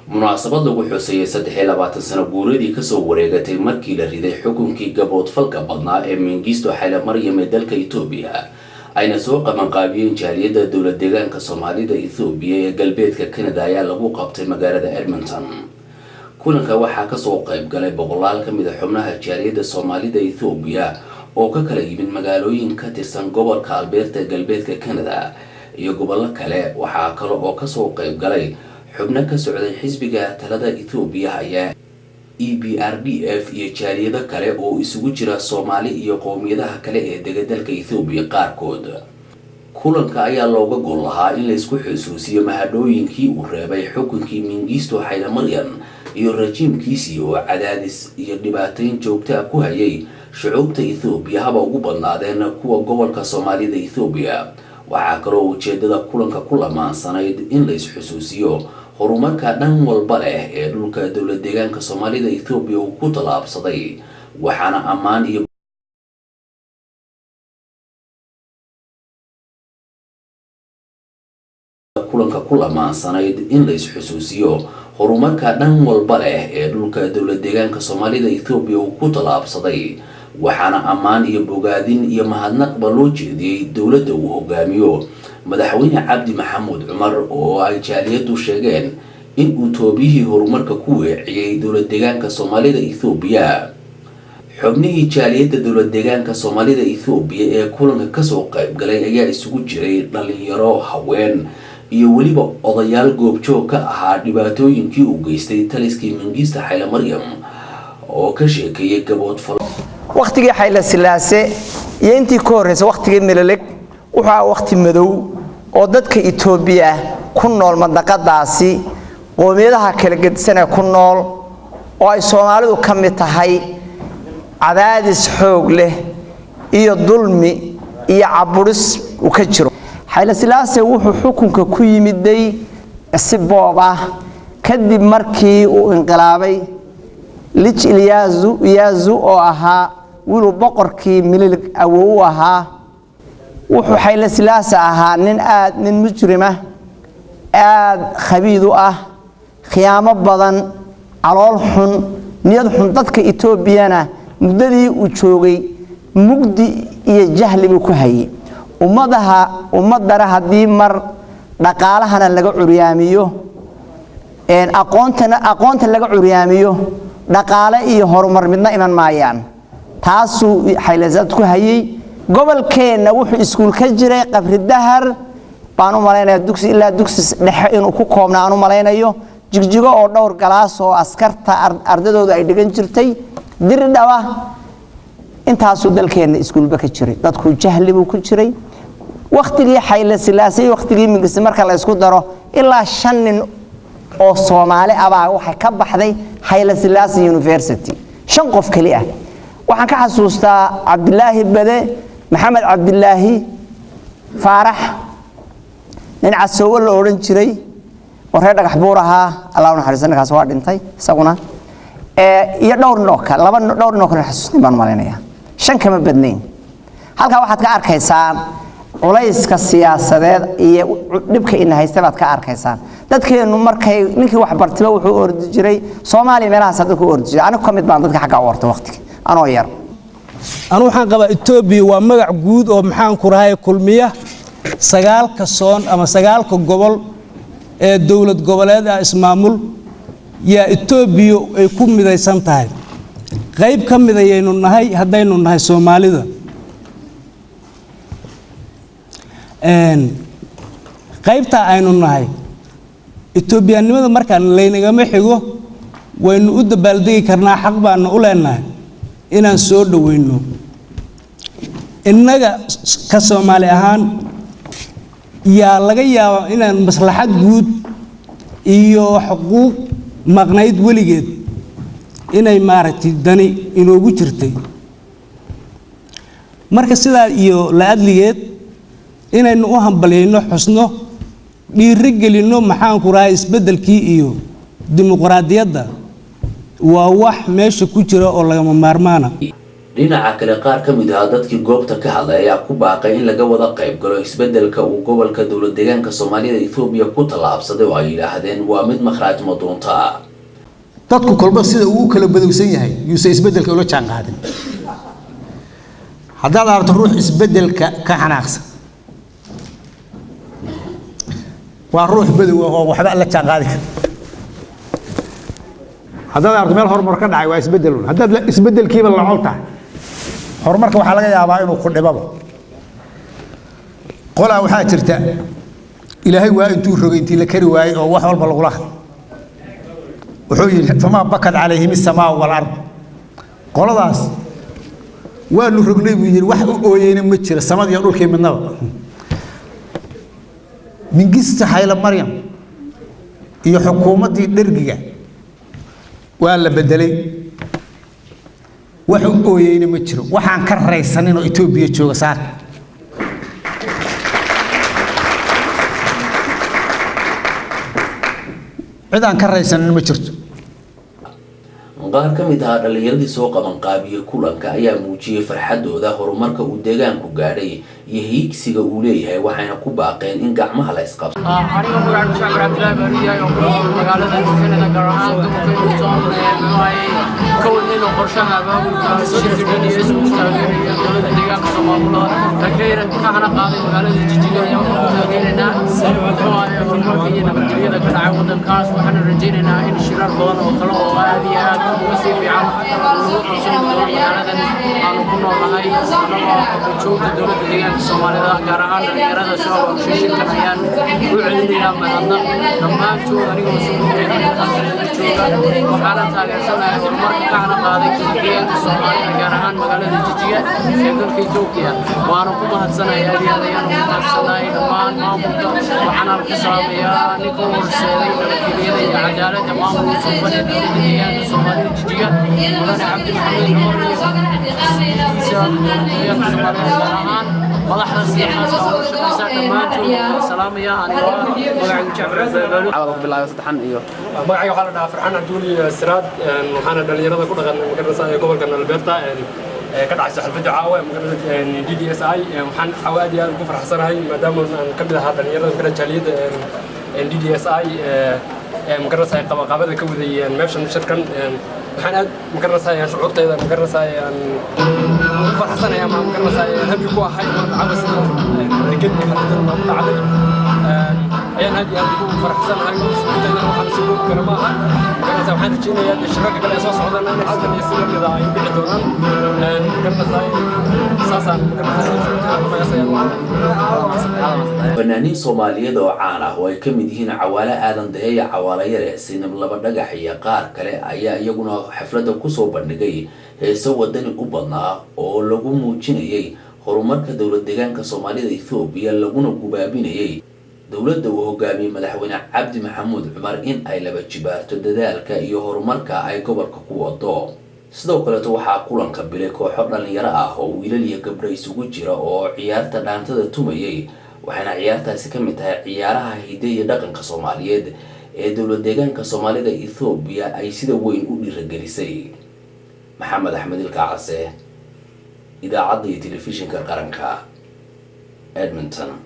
Munaasabad lagu xuseeyay 23 sano guuradii kasoo wareegatay markii la riday xukunkii gaboodfalka badnaa ee Mingisto Xayle Maryam ee dalka Etoobiya, ayna soo qabanqaabiyeen jaaliyadda Dowlad Deegaanka Soomaalida Ethoobiya ee galbeedka Canada, ayaa lagu qabtay magaalada Edmonton. Kulanka waxaa kasoo qayb galay boqolaal ka mid a xubnaha jaaliyadda Soomaalida Ethoobiya oo ka kala yimid magaalooyin ka tirsan gobolka Alberta ee galbeedka Canada iyo gobollo kale. Waxaa kale oo kasoo qayb galay xubno ka socday xisbiga talada Ethoobiya ayaa EPRDF iyo jaaliyado kale oo isugu jira Soomaali iyo qowmiyadaha kale ee dega dalka Ethoobiya qaarkood. Kulanka ayaa looga gol lahaa in laysku xusuusiyo mahadhooyinkii uu reebay xukunkii Mingisto Xayle Maryam iyo rajiimkiisii oo cadaadis iyo dhibaatayn joogta ah ku hayay shucuubta Ethoobiya, haba ugu badnaadeen kuwa gobolka Soomaalida Ethoobiya. Waxaa kaloo ujeedada kulanka ku lamaansanayd in la is-xusuusiyo horumarka dhan walba leh ee dhulka Dowlad Deegaanka Soomaalida Ethoobiya uu ku tallaabsaday, waxaana ammaan iyo kulanka ku lamaansanayd in la is-xusuusiyo horumarka dhan walba leh ee dhulka Dowlad Deegaanka Soomaalida Ethoobiya uu ku tallaabsaday, waxaana ammaan iyo bogaadin iyo mahadnaqba loo jeediyey dowladda uu hogaamiyo Madaxweyne Cabdi Maxamuud Cumar, oo ay jaaliyaddu sheegeen in uu toobiyihii horumarka ku weeciyey Dowlad Deegaanka Soomaalida Ethoobiya. Xubnihii jaaliyadda Dowlad Deegaanka Soomaalida Ethoobiya ee kulanka kasoo qayb galay ayaa isugu jiray dhalinyaro, haween iyo weliba odayaal goobjoog ka ahaa dhibaatooyinkii uu geystay taliskii Mingiista Xayle Maryam oo ka sheekeeyay gaboodfal. Wakhtigii Xayle Silaase iyo intii ka horreysay, wakhtigii Mililig, wuxuu ahaa wakhti madow oo dadka Itoobiya ku nool mandaqadaasi, qoomiyadaha kala gedisanee ku nool oo ay Soomaalidu ka mid tahay, cadaadis xoog leh iyo dulmi iyo caburis uu ka jiro. Xayle Silaase wuxuu xukunka ku yimiday si boob ah kadib markii uu inqilaabay Lij Ilyaazu Iyaazu oo ahaa wiiluu boqorkii Mililig awow u ahaa. Wuxuu Xayle Silaase ahaa nin aad nin mujrima, aad khabiid u ah, khiyaamo badan, calool xun, niyad xun. Dadka Etoobiyana muddadii uu joogay mugdi iyo jahli buu ku hayay ummadaha. Ummadana haddii mar dhaqaalahana laga curyaamiyo, aqoontana aqoonta laga curyaamiyo, dhaqaale iyo horumar midna iman maayaan. Taasuu Xaylesaad ku hayay gobolkeenna. Wuxuu iskuul ka jiray Qabri Dahar baan u malaynayaa, dugsi ilaa dugsi dhexe inuu ku koobnaa aan u malaynayo, Jigjigo oo dhowr galaas oo askarta ardadooda ay dhigan jirtay, Diridhaba. Intaasuu dalkeenna iskuulba ka jiray. Dadku jahli buu ku jiray wakhtigii Xayle Silaase iyo wakhtigii Mingisi. Marka la isku daro, ilaa shan nin oo Soomaali abaa waxay ka baxday Xayle Silaase University, shan qof keli ah. Waxaan ka xasuustaa Cabdilaahi Bade, Maxamed Cabdilaahi Faarax, nin Casoowe la odhan jiray oo reer Dhagax Buur ahaa, Allah u naxariisto, ninkaas waa dhintay isaguna, iyo dhowr nin oo kale, laba dhowr nin oo kale xasuusnayn baan malaynayaa. Shan kama badnayn. Halkaa waxaad ka arkaysaa culayska siyaasadeed iyo dhibka ina haysta baad ka arkaysaan. Dadkeennu markay ninkii wax bartiba wuxuu ordi jiray Soomaaliya, meelahaas dadku u ordi jiray. Anigu ka mid baan dadka xaggaa u ortay waqtiga anoo yar. Anu waxaan qabaa Etoobiya waa magac guud oo, maxaan ku rahay, kulmiya sagaalka soon ama sagaalka gobol ee dowlad goboleed ah, ismaamul yaa Etoobiya ay ku midaysan tahay. Qayb ka mid ayaynu nahay haddaynu nahay Soomaalida. Qaybtaa aynu nahay Etoobiyaannimada markaan laynagama xigo, waynu u dabaaldegi karnaa, xaq baanu u leenahay inaan soo dhoweyno. Innaga ka Soomaali ahaan yaa laga yaabaa inaan maslaxad guud iyo xuquuq maqnayd weligeed inay maaragtay dani inoogu jirtay. Marka sidaa iyo la adligeed inaynu u hambalyayno, xusno, dhiiri gelinno, maxaan ku rahay, isbeddelkii iyo dimuqraadiyadda waa wax meesha ku jira oo lagama maarmaana. Dhinaca kale, qaar ka mid ah dadkii goobta ka hadlay ayaa ku baaqay in laga wada qayb galo isbedelka uu gobolka Dowlad Deegaanka Soomaalida Ethoobiya ku tallaabsaday, oo ay yidhaahdeen waa mid makhraaj madoonta. Dadku kolba sida uu u kala badowsan yahay yuusan isbeddelka ula jaan qaadin. Haddaad aragto ruux isbeddelka ka xanaaqsan, waa ruux badow ah oo waxba la jaan qaadi kara. Haddaad aragto meel horumar ka dhacay, waa isbeddel un. Haddaad isbeddelkiiba la col tahay, horumarka waxaa laga yaabaa inuu ku dhibaba. Qolaa waxaa jirta Ilaahay waa intuu rogay, intii la kari waayey oo wax walba lagula hadlo, wuxuu yidhi: فما بكت عليهم السماء والأرض. Qoladaas waanu rognay, buu yidhi, wax u ooyeyna ma jiro samada iyo dhulkii midnaba. Mingista Xayle Maryam iyo xukuumaddii Dhergiga waa la bedelay, wax u ooyeyna ma jiro. Waxaan ka raysanin oo Etoobiya jooga saaka. Cid aan ka raysanin ma jirto. Qaar ka mid ahaa dhallinyaradii soo qabanqaabiyey kulanka ayaa muujiyey farxadooda horumarka uu deegaanku gaadhay iyo hiigsiga uu leeyahay, waxayna ku baaqeen in gacmaha la isqabto. Aniga magacaygu Jacfar Cabdilaahi baan yahay oo ku nool magaalada Canada, gaar ahaan gobolka Edmonton. Muxuu ahay ka wadnayno qorshaha abaabulka shirka DDS uu taageerayo dowladda deegaanka Soomaalida ka hana qaaday magaalada Jijiga ayaa waxaan ku taageeraynaa, muxuu ahay, horumarka iyo nabadgelyada ka dhacay waddankaas. Waxaana rajaynaynaa in shirar badan oo kale oo aad iyo aad uga sii fiican lagu qabsan doono magaaladan aanu ku noolnahay. Annagoo joogta dowladda deegaanka Soomaalida, gaar ahaan dhalinyarada soo abaabushay shirkan, ayaan u celinaynaa mahadnaq dhammaantood. Anigoo suuqeeda jooga, waxaana taageersanahay horumarka ka hana qaaday deegaanka Soomaalida, gaar ahaan magaalada Jijiga ee dalka Etoobiya. Waana ku mahadsanahay, aad iyo aad ayaan ugu mahadsanahay dhammaan maamulka. Waxaana ku salaamayaa ninka u horseeday nabadgelyada iyo cadaaladda maamulka suuban ee dowladda deegaanka Soomaalida Jijiga, Mudane Cabdi Maxamed Cumar, iyo xisbigiisa dowladda deegaanka Soomaalida, gaar ahaan madaxda sida khaaska uga shaqaysa. Dhammaantood waan salaamaya anigoo ah magacaygu Jacfar Cabdilaahi. Cawada ku bilaabay saddexan iyo Magacayga waxaa la dhahaa Farxaan Cabdiweli Siraad. Waxaana dhalinyarada ku dhaqan, magaranaysa, ee gobolkan Alberta ee ka dhacaysa xalfadda caawa, magaranaysa, DDSI. Waxaan caawa aad iyo aad ugu faraxsanahay maadaama aan ka mid ahaa dhalinyarada, magaranaysa, jaaliyadda DDSI ee, magaranaysa, qabanqaabada ka waday meeshan shirkan. Waxaan aad, magaranaysa, shucuurtayda, magaranaysa, aan ugu faraxsanahay ama, magaranaysa, happy ku ahay caawa sida degan xalfadan noogu dhacday ayaan aad iyo aad ugu faraxsanahay. Shucuurtaydana waxaan si koobi kara maaha, magaranaysa. Waxaan rajaynayaa dee shirarka kale ee soo socdana inay sidan iyo si lamida ay u dhici doonaan, magaranaysa. Saasaan, magaranaysa, shucuurtayda ku qiyaasayaan. Fanaaniin Soomaaliyeed oo caan ah oo ay ka mid yihiin Cawaale Aadan Daheeya, Cawaale Yare, Sinab Laba Dhagax iyo qaar kale ayaa iyaguna xafladda kusoo bandhigay heeso wadani u badnaa oo lagu muujinayay horumarka dowlad deegaanka Soomaalida Ethoobiya, laguna gubaabinayay dowladda uu hogaamiyey madaxweyne Cabdi Maxamuud Cumar in ay laba jibaarto dadaalka iyo horumarka ay gobolka ku wado. Sidoo kaleeto waxaa kulanka bilay kooxo dhalinyaro ah oo wiilal iyo gabdho isugu jira oo ciyaarta dhaantada tumayay, waxaana ciyaartaasi ka mid tahay ciyaaraha hidde iyo dhaqanka Soomaaliyeed ee dowlad deegaanka Soomaalida Ethoobiya ay sida weyn u dhiiragelisay. Maxamed Axmed Ilkaacase, Idaacadda iyo Telefishinka Qaranka, Edmonton.